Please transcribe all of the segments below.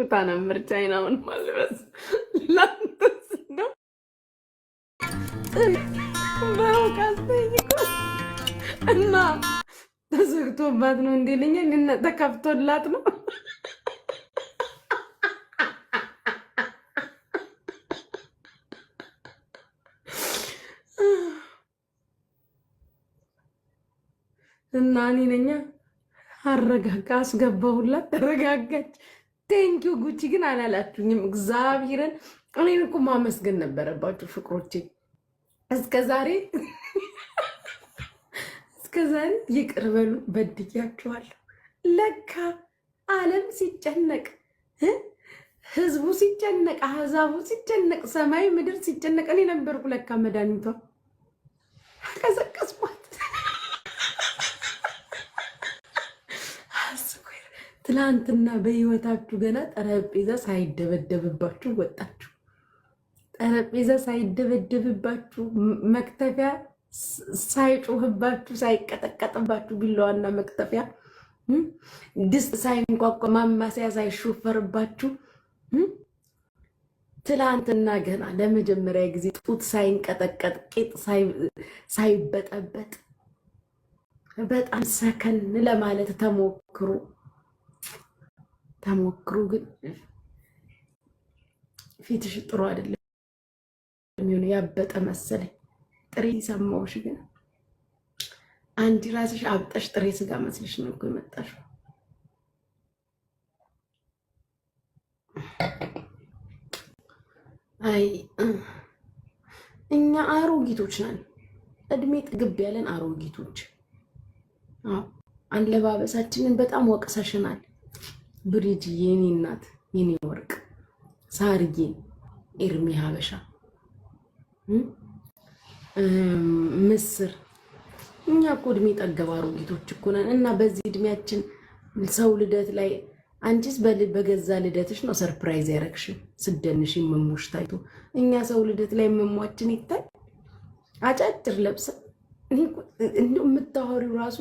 ኩታ ነበር ቻይናውን ማልበስ። ላንተስ ነው በሩቅ አስጠይቆ እና ተዘግቶባት ነው እንዴ ልኛል እና ተከፍቶላት ነው። እና እኔ ነኛ አረጋጋ አስገባሁላት፣ ተረጋጋች። Thank you ጉቺ ግን አላላችሁኝም። እግዚአብሔርን እኔን እኮ ማመስገን ነበረባችሁ ፍቅሮቼ። እስከዛሬ እስከዛሬ ይቅር በሉ በድያችኋለሁ። ለካ ዓለም ሲጨነቅ፣ ህዝቡ ሲጨነቅ፣ አህዛቡ ሲጨነቅ፣ ሰማይ ምድር ሲጨነቅ እኔ ነበርኩ ለካ መድኃኒቷ። ቀዘቀዝኳት። ትላንትና በህይወታችሁ ገና ጠረጴዛ ሳይደበደብባችሁ ወጣችሁ። ጠረጴዛ ሳይደበደብባችሁ፣ መክተፊያ ሳይጮህባችሁ፣ ሳይቀጠቀጥባችሁ፣ ቢላዋና መክተፊያ ድስት ሳይንቋቋ፣ ማማሰያ ሳይሾፈርባችሁ፣ ትላንትና ገና ለመጀመሪያ ጊዜ ጡት ሳይንቀጠቀጥ፣ ቂጥ ሳይበጠበጥ በጣም ሰከን ለማለት ተሞክሮ ተሞክሮ ግን ፊትሽ ጥሩ አይደለም። የሚሆነው ያበጠ መሰለኝ። ጥሬ ሰማሁሽ፣ ግን አንቺ ራስሽ አብጠሽ ጥሬ ስጋ መስልሽ ነው እኮ የመጣሽው። አይ እኛ አሮጊቶች ነን፣ እድሜ ጥግብ ያለን አሮጊቶች። አለባበሳችንን በጣም ወቅሰሽናል። ብሪጅ የኔ እናት የኔ ወርቅ ሳርዬ ኤርሚ ሀበሻ ምስር እኛ እኮ እድሜ ጠገብ አሮጊቶች እኮ ነን። እና በዚህ እድሜያችን ሰው ልደት ላይ አንቺስ በገዛ ልደትሽ ነው surprise ያረግሽን ስደንሽ መሞሽ ታይቶ፣ እኛ ሰው ልደት ላይ መሟችን ይታይ አጫጭር ለብሰን እንደው የምታወሪው ራሱ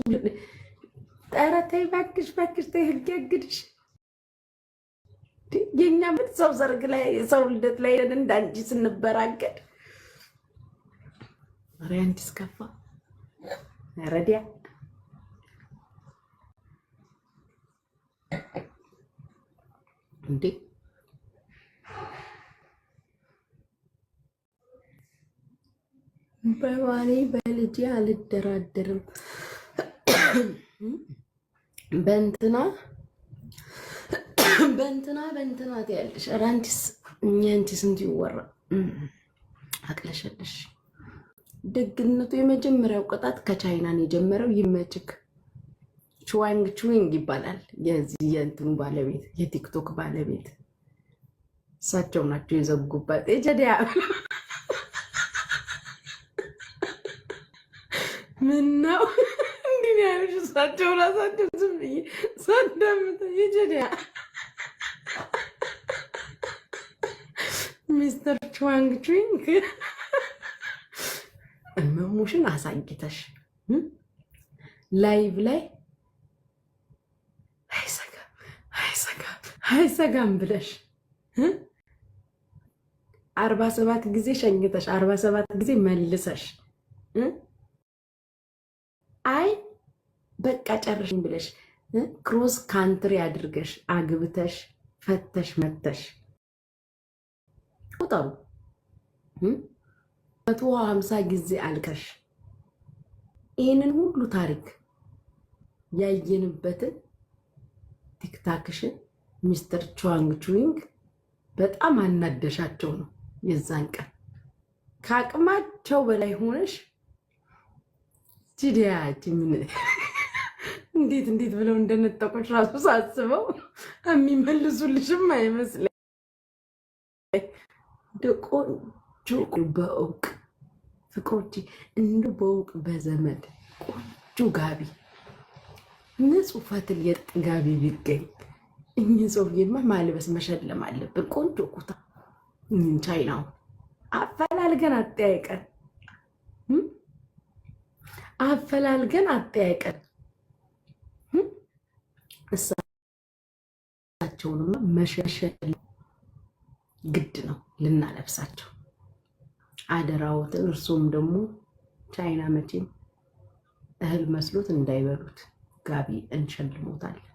ኧረ ተይ እባክሽ እባክሽ ተይ፣ ህግ ያግድሽ። የእኛ ምን ሰው ሰርግ ላይ ሰው ልደት ላይ እንዳንቺ ስንበራገድ ኧረ አንቺስ ከፋ። ኧረ ዲያ እንዴ በባሌ በልጄ አልደራደርም። በእንትና በእንትና በእንትና ትያለሽ። ኧረ አንቺስ እኛ አንቺ ስንት ይወራ አቅለሸለሽ። ደግነቱ የመጀመሪያው ቅጣት ከቻይናን የጀመረው ይመችክ። ቹዋንግ ቹዊንግ ይባላል። የዚህ የእንትኑ ባለቤት የቲክቶክ ባለቤት እሳቸው ናቸው የዘጉባት። የጀዲያ ምነው እንዲህ ነው ያሉሽ? እሳቸው ራሳቸው ዝም ብዬ ሳዳምጥ የጀዲያ ሚስተር ቹዋንግ ቹዊንግ እመሙሽን አሳይተሽ ላይቭ ላይ አይሰጋም አይሰጋም አይሰጋም ብለሽ 47 ጊዜ ሸኝተሽ 47 ጊዜ መልሰሽ አይ በቃ ጨርሽኝ ብለሽ cross country አድርገሽ አግብተሽ ፈተሽ መተሽ ቁጠሩ። 150 ጊዜ አልቀሽ ይህንን ሁሉ ታሪክ ያየንበትን ቲክታክሽን ሚስተር ቹዋንግ ቹዊንግ በጣም አናደሻቸው ነው። የዛን ቀን ከአቅማቸው በላይ ሆነሽ ጂዲያች ምን እንዴት እንዴት ብለው እንደነጠቁሽ ራሱ ሳስበው የሚመልሱልሽም አይመስለኝ። ቆንጆ በእውቅ ፍቅሮቼ እንዱ በእውቅ በዘመድ ቆንጆ ጋቢ ንጹህ ፈትል የጥጥ ጋቢ ቢገኝ እኚህ ሰውዬማ ማልበስ መሸለም አለብን። ቆንጆ ኩታ እኚህን ቻይናው አፈላልገን አጠያይቀን አፈላልገን አጠያይቀን እሳቸው እሳቸውንማ መሸሸል ግድ ነው ልናለብሳቸው አደራዎትን። እርሶም ደግሞ ቻይና መቼም እህል መስሎት እንዳይበሉት ጋቢ እንሸልሞታለን።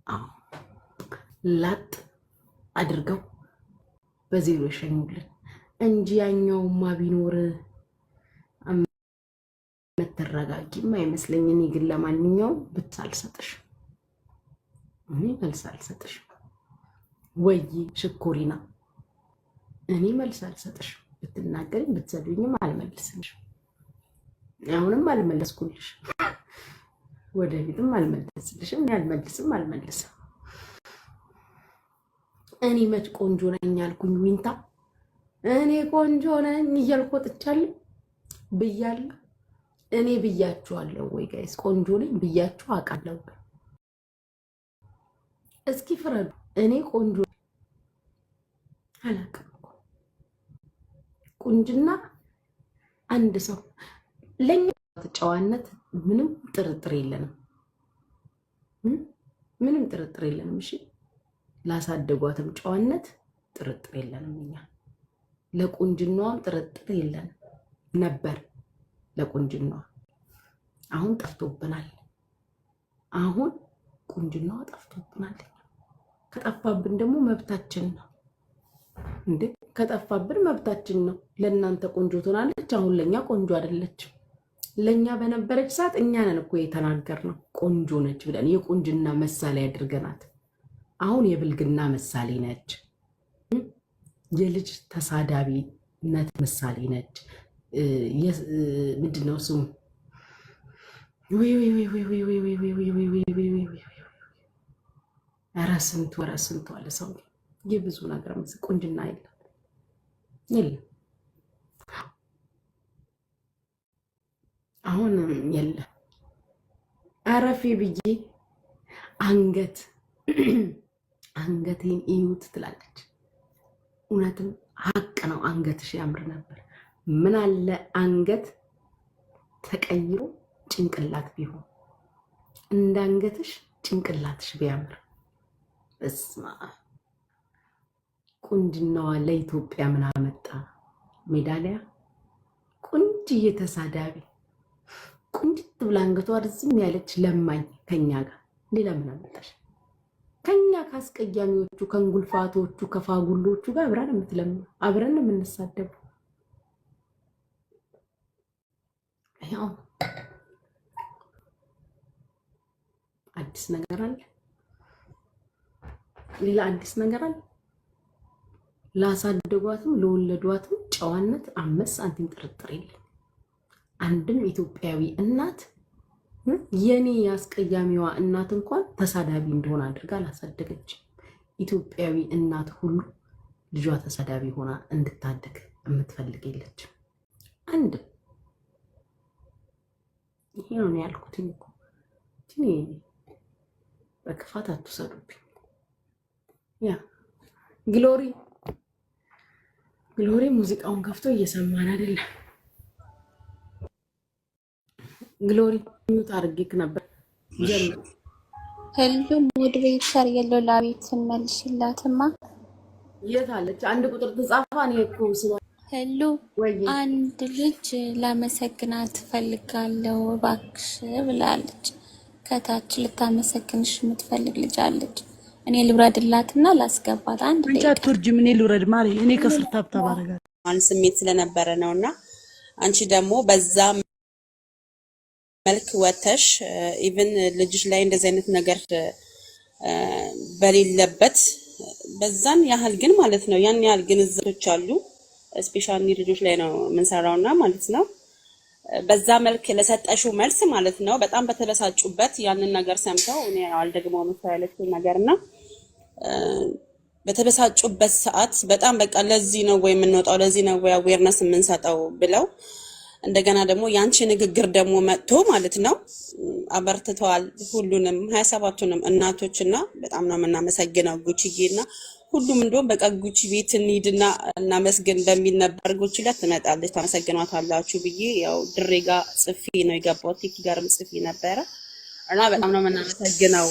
አዎ ላጥ አድርገው በዜሮ ይሸኙልን እንጂ ያኛውማ ቢኖር የምትረጋጊም አይመስለኝ። እኔ ግን ለማንኛውም ብት አልሰጥሽ፣ እኔ መልስ አልሰጥሽ። ወይ ሽኮሪና፣ እኔ መልስ አልሰጥሽ። ብትናገሪም ብትሰድቢኝም አልመልስልሽ። አሁንም አልመለስኩልሽ፣ ወደፊትም አልመለስልሽም። እኔ አልመልስም አልመልስም። እኔ መች ቆንጆ ነኝ አልኩኝ? ዊንታ እኔ ቆንጆ ነኝ እያልኩ ወጥቻለሁ ብያለሁ። እኔ ብያችኋለሁ ወይ guys? ቆንጆ ነኝ ብያችሁ አውቃለሁ? እስኪ ፍረዱ። እኔ ቆንጆ አላውቅም እኮ። ቁንጅና አንድ ሰው ለእኛ ጨዋነት ምንም ጥርጥር የለንም፣ ምንም ጥርጥር የለንም። እሺ ላሳደጓትም ጨዋነት ጥርጥር የለንም። እኛ ለቁንጅናዋም ጥርጥር የለንም ነበር። ለቁንጅናዋ አሁን ጠፍቶብናል። አሁን ቁንጅናዋ ጠፍቶብናል። ከጠፋብን ደግሞ መብታችን ነው እንዴ! ከጠፋብን መብታችን ነው። ለእናንተ ቆንጆ ትሆናለች፣ አሁን ለእኛ ቆንጆ አይደለችም። ለእኛ በነበረች ሰዓት እኛ ነን እኮ የተናገርነው ቆንጆ ነች ብለን የቁንጅና ምሳሌ አድርገናት። አሁን የብልግና ምሳሌ ነች፣ የልጅ ተሳዳቢነት ምሳሌ ነች። ምንድን ነው ስሙ? ኧረ ስንቱ ኧረ ስንቱ አለ ሰው። የብዙ ነገር ቁንጅና የለም የለም፣ አሁን የለም። አረፌ ብዬ አንገት አንገቴን እዩት ትላለች። እውነትም ሀቅ ነው። አንገትሽ ያምር ነበር። ምን አለ አንገት ተቀይሮ ጭንቅላት ቢሆን እንደ አንገትሽ ጭንቅላትሽ ቢያምር። በስመ አብ ቁንጅናዋ ለኢትዮጵያ ምን አመጣ? ሜዳሊያ። ቁንጅዬ ተሳዳቢ ቁንጅት ብላ አንገቷ ርዝም ያለች ለማኝ ከኛ ጋር ሌላ ምን አመጣሽ? ከኛ ከአስቀያሚዎቹ ከእንጉልፋቶቹ ከፋጉሎቹ ጋር አብረን የምትለምነው አብረን የምንሳደቡ ያው አዲስ ነገር አለ? ሌላ አዲስ ነገር አለ? ላሳደጓትም ለወለዷትም ጨዋነት 5 ሳንቲም ጥርጥር የለም። አንድም ኢትዮጵያዊ እናት የኔ የአስቀያሚዋ እናት እንኳን ተሳዳቢ እንደሆነ አድርጋ አላሳደገች። ኢትዮጵያዊ እናት ሁሉ ልጇ ተሳዳቢ ሆና እንድታደግ የምትፈልግ የለችም። አንድም ይሄ ነው ያልኩት እኮ በክፋት አትውሰዱብኝ። ያ ግሎሪ ግሎሪ ሙዚቃውን ከፍቶ እየሰማን አይደለም። ግሎሪ mute አድርጌክ ነበር። hello moderator የለው ላቤት መልሽላትማ። የት አለች? አንድ ቁጥር ትጻፋ። እኔ እኮ ስማ hello አንድ ልጅ ላመሰግናት ፈልጋለሁ እባክሽ ብላለች። ከታች ልታመሰግንሽ የምትፈልግ ልጅ አለች። እኔ ልውረድላትና ላስገባት። አንድ አንቺ አትወርጂም፣ እኔ ልውረድ ማሪ። እኔ ከስር tap tap አደርጋለሁ። ስሜት ስለነበረ ነውና አንቺ ደግሞ በዛ መልክ ወተሽ even ልጅሽ ላይ እንደዚህ አይነት ነገር በሌለበት በዛን ያህል ግን ማለት ነው ያን ያህል ግንዛቤዎች አሉ። specially ልጆች ላይ ነው የምንሰራውና ማለት ነው በዛ መልክ ለሰጠሽው መልስ ማለት ነው በጣም በተበሳጩበት ያንን ነገር ሰምተው እኔ አልደግመውም እሷ ያለችውን ነገርና በተበሳጩበት ሰዓት በጣም በቃ ለዚህ ነው ወይ የምንወጣው፣ ለዚህ ነው ወይ awareness የምንሰጠው ብለው እንደገና ደግሞ ያንቺ ንግግር ደግሞ መጥቶ ማለት ነው አበርትተዋል ሁሉንም 27ቱንም እናቶች እና በጣም ነው የምናመሰግነው ጉቺዬ እና ሁሉም እንደውም በቃ ጉቺ ቤት እንሂድና እናመስግን በሚል ነበር። ጉቺ ላይ ትመጣለች ታመሰግኗታላችሁ ብዬ ያው ድሬ ጋ ጽፌ ነው የገባሁት። ቲኪ ጋርም ጽፌ ነበረ እና በጣም ነው የምናመሰግነው።